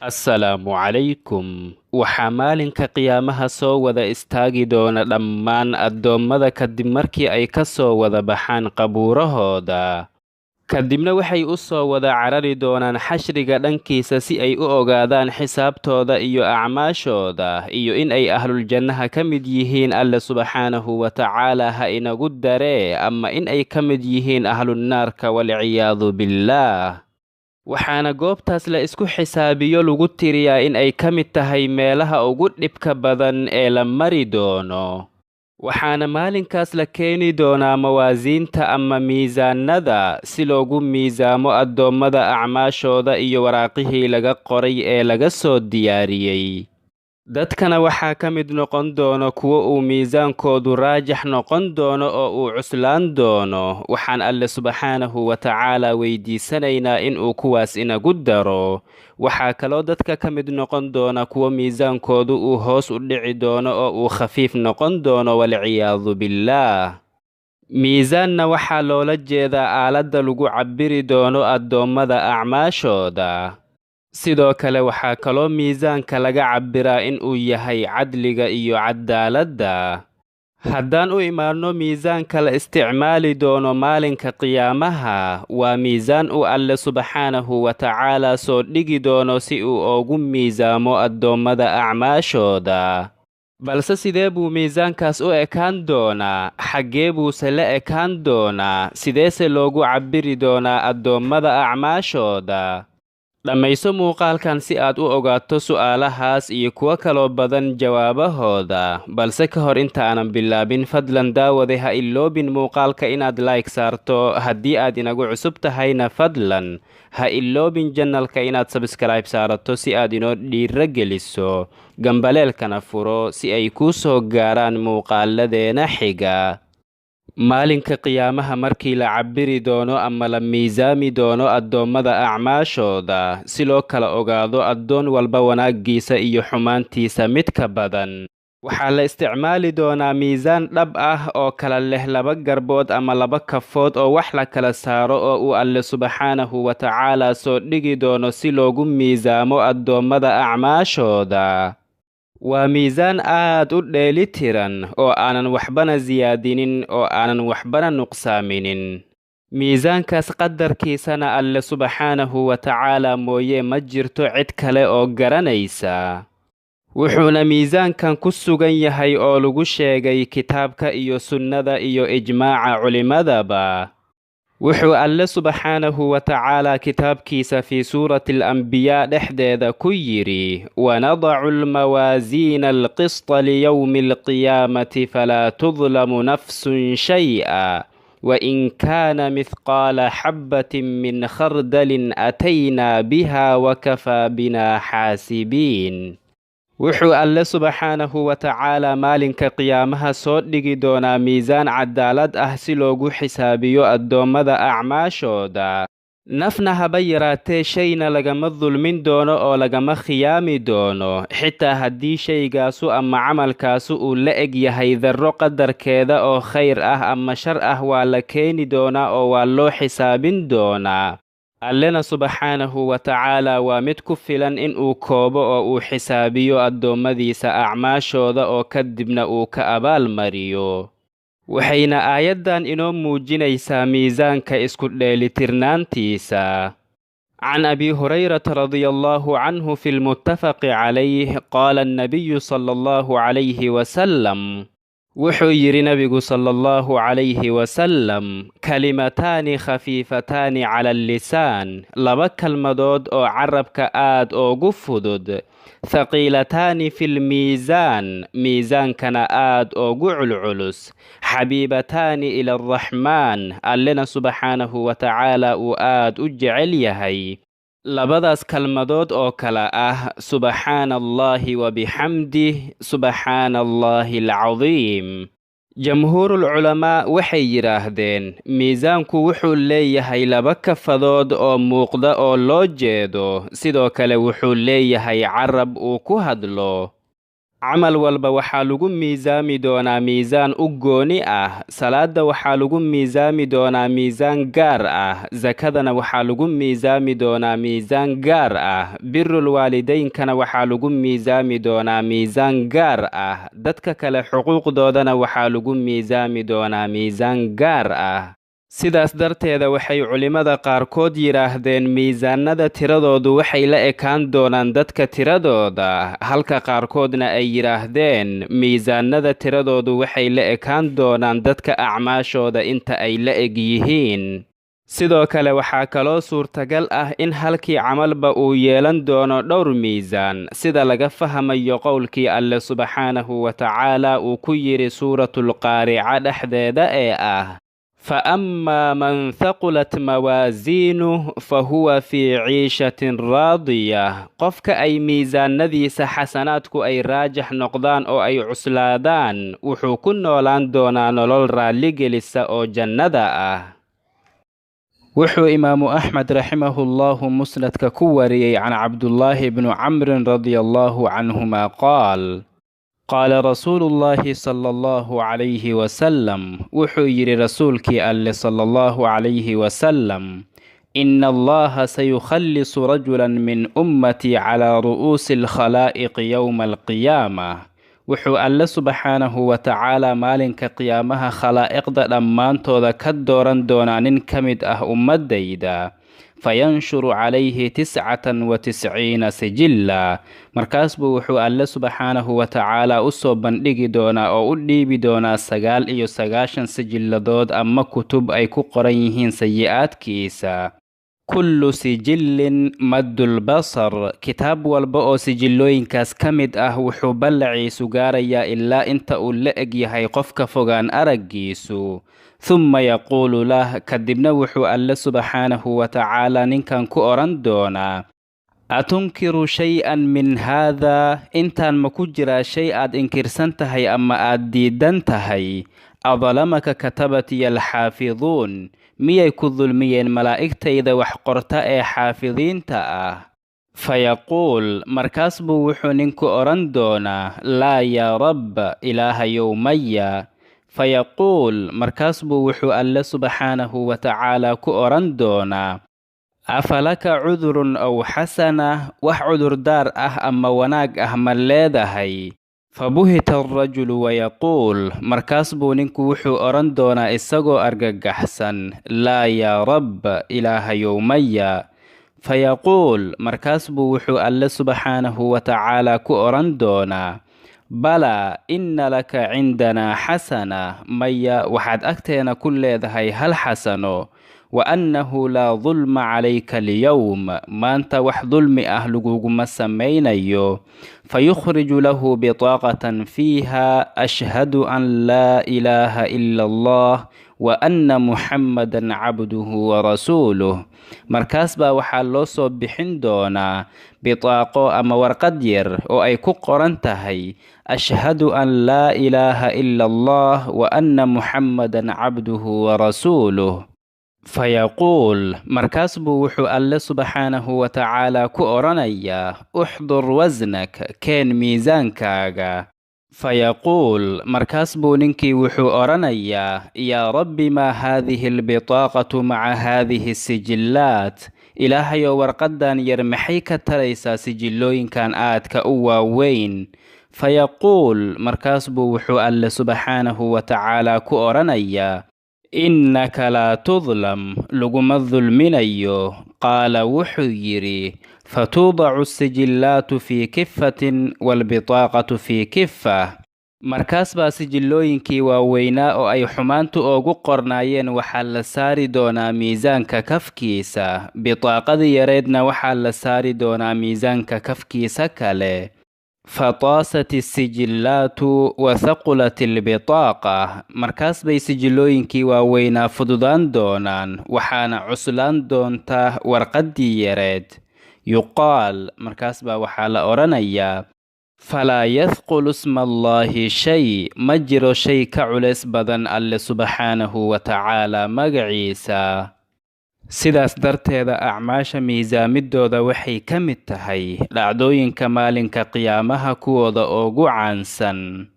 Assalaamu calaykum. Waxaa maalinka qiyaamaha soo wada istaagi doona dhammaan addoommada kadib markii ay ka soo wada baxaan qabuurahooda. Kadibna waxay u soo wada carari doonaan xashriga dhankiisa si ay u ogaadaan xisaabtooda iyo acmaashooda, iyo in ay ahluljannaha ka mid yihiin Alle subxaanahu wa tacaala ha inagu daree, ama in ay ka mid yihiin ahlunnaarka walciyaadu billaah. Waxaana goobtaas la isku xisaabiyo lagu tiriyaa in ay ka mid tahay meelaha ugu dhibka badan ee la mari doono. Waxaana maalinkaas la keeni doonaa mawaasiinta ama miisaanada si loogu miisaamo addoommada acmaashooda iyo waraaqihii laga qoray ee laga soo diyaariyey. Dadkana waxaa ka mid noqon doono kuwo uu miisaankoodu raajax noqon doono oo uu cuslaan doono. Waxaan Alle subxaanahu wa tacaala weydiisanaynaa in uu kuwaas inagu daro. Waxaa kaloo dadka ka mid noqon doona kuwo miisaankoodu uu hoos u dhici doono oo uu khafiif noqon doono, walciyaadu billaah. Miisaanna waxaa loola jeedaa aaladda lagu cabbiri doono addoommada acmaashooda. Sidoo kale waxaa kaloo miisaanka laga cabbiraa in uu yahay cadliga iyo cadaaladda. Haddaan u imaanno miisaanka la isticmaali doono maalinka qiyaamaha, waa miisaan uu Alle subxaanahu wa tacaala soo dhigi doono si uu ugu miisaamo addoommada acmaashooda. Balse sidee buu miisaankaas u ekaan doonaa? Xaggee buuse la ekaan doonaa? Sideese loogu cabbiri doonaa addoommada acmaashooda? Dhammayso muuqaalkan si aad u ogaato su'aalahaas iyo kuwo kaloo badan jawaabahooda. Balse ka hor inta aanan bilaabin, fadlan daawade ha iloobin muuqaalka inaad like saarto. Haddii aad inagu cusub tahayna, fadlan ha iloobin channelka inaad subscribe saarato si aad inoo dhiiro geliso, gambaleelkana furo si ay kuu soo gaaraan muuqaaladeena xiga. Maalinka qiyaamaha markii la cabbiri doono ama la miisaami doono addoommada acmaashooda si loo kala ogaado addoon walba wanaaggiisa iyo xumaantiisa midka badan, waxaa la isticmaali doonaa miisaan dhab ah oo kala leh laba garbood ama laba kafood oo wax la kala saaro, oo uu Alle subxaanahu wa tacaala soo dhigi doono si loogu miisaamo addoommada acmaashooda. Waa miisaan aad u dheeli tiran oo aanan waxbana siyaadinin oo aanan waxbana nuqsaaminin. Miisaankaas qadarkiisana Alle subxaanahu wa tacaala mooye ma jirto cid kale oo garanaysa. Wuxuuna miisaankan ku sugan yahay oo lagu sheegay kitaabka iyo sunnada iyo ijmaaca culimmadaba. Wuxuu Alle subxaanahu wa tacaala kitaabkiisa fii suurati al-Anbiyaa dhexdeeda ku yidhi: "Wanadacu almawaasiina alqisطa liyowmi alqiyaamati falaa tudlamu nafsun shay'a wain kaana mithqaala xabbatin min khardalin ataynaa biha wakafaa bina xaasibiin." Wuxuu Alle subxaanahu wa tacaala maalinka qiyaamaha soo dhigi doonaa miisaan cadaalad ah si loogu xisaabiyo addoommada acmaashooda. Nafna haba yaraatee shayna lagama dulmin doono oo lagama khiyaami doono, xitaa haddii shaygaasu ama camalkaasu uu la eg yahay darro qadarkeeda oo khayr ah ama shar ah, waa la keeni doonaa oo waa loo xisaabin doonaa. Allena subxaanahu wa tacaala waa mid ku filan in uu koobo oo uu xisaabiyo addoommadiisa acmaashooda oo kadibna uu ka abaalmariyo. Waxayna aayaddan inoo muujinaysaa miisaanka isku dheelitirnaantiisa. Can Abi Hurayrata radia Allahu canhu fi lmuttafaqi calayh qaala annabiyu sala Allahu calayhi wasalam, wuxuu yidhi nabigu sala Allahu calayhi wasalam: "Kalimataani khafiifataani cala allisaan", laba kalmadood oo carabka aad ugu fudud, "thaqiilataani fi lmiisaan", miisaankana aad ugu culculus, "xabiibataani ila alraxmaan", Allena subxaanahu wa tacaala uu aad u jecel yahay, labadaas kalmadood oo kale ah "Subxaana Allahi wa bixamdih, subxaana Allahi alcadiim". Jamhuurul culamaa waxay yidhaahdeen miisaanku wuxuu leeyahay laba kafadood oo muuqda oo loo jeedo, sidoo kale wuxuu leeyahay carab uu ku hadlo. Camal walba waxaa lagu miisaami doonaa miisaan u gooni ah. Salaada waxaa lagu miisaami doonaa miisaan gaar ah, sakadana waxaa lagu miisaami doonaa miisaan gaar ah, birul waalidaynkana waxaa lagu miisaami doonaa miisaan gaar ah, dadka kale xuquuqdoodana waxaa lagu miisaami doonaa miisaan gaar ah. Sidaas darteeda waxay culimmada qaarkood yidhaahdeen miisaanada tiradoodu waxay la ekaan doonaan dadka tiradooda, halka qaarkoodna ay yidhaahdeen miisaanada tiradoodu waxay la ekaan doonaan dadka acmaashooda inta ay la eg yihiin. Sidoo kale waxaa kaloo suurtagal ah in halkii camalba uu yeelan doono dhowr miisaan, sida laga fahmayo qowlkii Alle subxaanahu wa tacaala uu ku yidhi suuratulqaarica dhexdeeda ee ah: فأما من ثقلت موازينه فهو في عيشة راضية. Qofka ay miisaanadiisa xasanaadku ay raajax noqdaan oo ay cuslaadaan, wuxuu ku noolaan doonaa nolol raalligelisa oo jannada ah. Wuxuu Imaamu Axmed raximahullahu musnadka ku wariyey can Cabdullaahi bnu Camrin radia allahu canhuma qaal: qaala rasuulullaahi sala allahu calayhi wasalam, wuxuu yidhi rasuulkii Alle sala allahu calayhi wasalam: ina Allaha sayukhallisu rajulan min ummatii calaa ru'uusi alkhalaa'iqi yowma alqiyaamah. Wuxuu Alle subxaanahu wa tacaala maalinka qiyaamaha khalaa'iqda dhammaantooda ka dooran doonaa nin ka mid ah ummaddayda. Fayanshuru calayhi 99 sijilla. Markaas buu wuxuu Alle subxaanahu wa tacaala u soo bandhigi doonaa oo u dhiibi doonaa 99 sijilladood ama kutub ay ku qoran yihiin sayi-aadkiisa. Kullu sijillin maddulbasar, kitaab walba oo sijillooyinkaas ka mid ah wuxuu ballaciisu gaarayaa ilaa inta uu la eg yahay qofka fogaan araggiisu. Thumma yaquulu lah, kadibna wuxuu Alle subxaanahu wa tacaala ninkan ku odhan doonaa: atunkiru shay-an min haada? Intaan ma ku jiraa shay aad inkirsan tahay ama aad diidan tahay? Adalamaka katabatiya alxaafiduun? Miyay ku dulmiyeen malaa'igtayda wax qorta ee xaafidiinta ah? Fayaquul, markaas buu wuxuu ninku odhan doonaa: laa yaa Rabb, Ilaahayow maya. Fayaquul, markaas buu wuxuu Alle subxaanahu wa tacaala ku odhan doonaa: afalaka cudurun aw xasana? Wax cudurdaar ah ama wanaag ah ma leedahay? Fabuhita alrajulu wayaquul, markaas buu ninku wuxuu odhan doonaa isagoo argagaxsan: laa yaa Rabb, Ilaahayow maya. Fayaquul, markaas buu wuxuu Alle subxaanahu wa tacaala ku odhan doonaa: balaa, inna laka cindanaa xasana, maya, waxaad agteena ku leedahay hal xasano. Wa annahu laa dulma calayka alyowm, maanta wax dulmi ah laguguma samaynayo. Fayukhriju lahu bitaaqatan fiiha ashhadu an laa ilaaha ila Allah wa anna Muxammadan cabduhu wa rasuuluh. Markaas baa waxaa loo soo bixin doonaa bitaaqo ama warqad yar oo ay ku qoran tahay ashhadu an laa ilaaha ila Allah wa anna Muxammadan cabduhu wa rasuuluh. Fayaquul, markaas buu wuxuu Alle subxaanahu wa tacaala ku odhanayaa: uxdur wasnak, keen miisaankaaga. Fayaquul, markaas buu ninkii wuxuu odhanayaa: yaa Rabbi, maa haadihi albitaaqatu maca haadihi sijillaat? Ilaahayow, warqaddan yar maxay ka taraysaa sijillooyinkan aadka u waaweyn? Fayaquul, markaas buu wuxuu Alle subxaanahu wa tacaala ku odhanayaa: innaka laa tudlam, laguma dulminayo. Qaala, wuxuu yidhi: fatuudacu asijillaatu fii kifatin waalbitaaqatu fii kifa. Markaas baa sijillooyinkii waaweynaa oo ay xumaantu oogu qornaayeen waxaa la saari doonaa miisaanka kafkiisa, bitaaqadii yareedna waxaa la saari doonaa miisaanka kafkiisa kale. Fataasat isijillaatu wa thaqulat albitaaqa, markaas bay sijillooyinkii waaweynaa fududaan doonaan, waxaana cuslaan doontaa warqaddii yareed. Yuqaal, markaas baa waxaa la odhanayaa: falaa yadqulu isma Allaahi shay, ma jiro shay ka culays badan Alle subxaanahu wa tacaala magaciisa. Sidaas darteeda acmaasha miisaamidooda waxay ka mid tahay dhacdooyinka maalinka qiyaamaha kuwooda ugu caansan.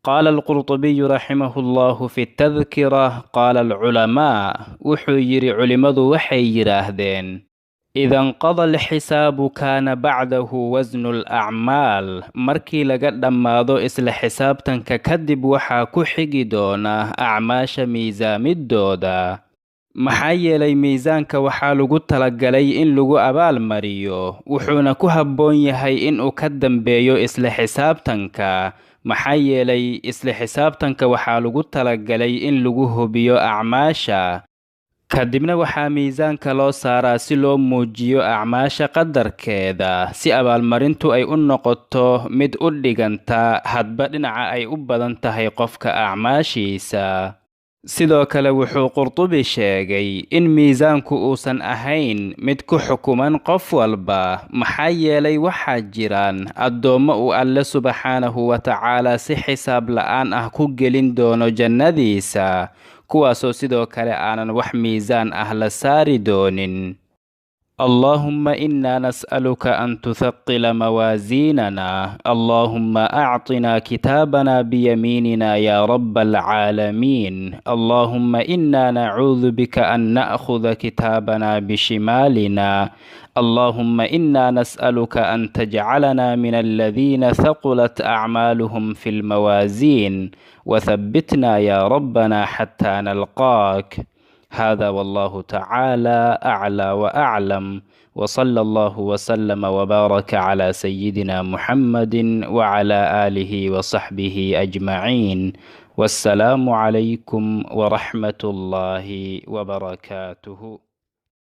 Qaala alqurtubiyu raximahu llahu fi tadkira qaala alculamaa, wuxuu yidhi culimmadu waxay yidhaahdeen: ida inqada alxisaabu kaana bacdahu wasnu alacmaal. Markii laga dhammaado isla xisaabtanka kadib waxaa ku xigi doona acmaasha miisaamidooda, maxaa yeelay miisaanka waxaa lagu talagalay in lagu abaalmariyo, wuxuuna ku habboon yahay inuu ka dambeeyo isla xisaabtanka, maxaa yeelay isla xisaabtanka waxaa lagu talagalay in lagu hubiyo acmaasha, kadibna waxaa miisaanka loo saaraa si loo muujiyo acmaasha qadarkeeda, si abaalmarintu ay u noqoto mid u dhiganta hadba dhinaca ay u badan tahay qofka acmaashiisa. Sidoo kale wuxuu Qurtubi sheegay in miisaanku uusan ahayn mid ku xukuman qof walba, maxaa yeelay waxaa jiraan addoommo uu Alle subxaanahu wa tacaala si xisaab la'aan ah ku gelin doono jannadiisa, kuwaasoo sidoo kale aanan wax miisaan ah la saari doonin. اللهم إنا نسألك أن تثقل موازيننا. اللهم أعطنا كتابنا بيميننا يا رب العالمين. اللهم إنا نعوذ بك أن نأخذ كتابنا بشمالنا. اللهم إنا نسألك أن تجعلنا من الذين ثقلت أعمالهم في الموازين، وثبتنا يا ربنا حتى نلقاك. هذا والله تعالى أعلى وأعلم، وصلى الله وسلم وبارك على سيدنا محمد وعلى آله وصحبه أجمعين، والسلام عليكم ورحمة الله وبركاته.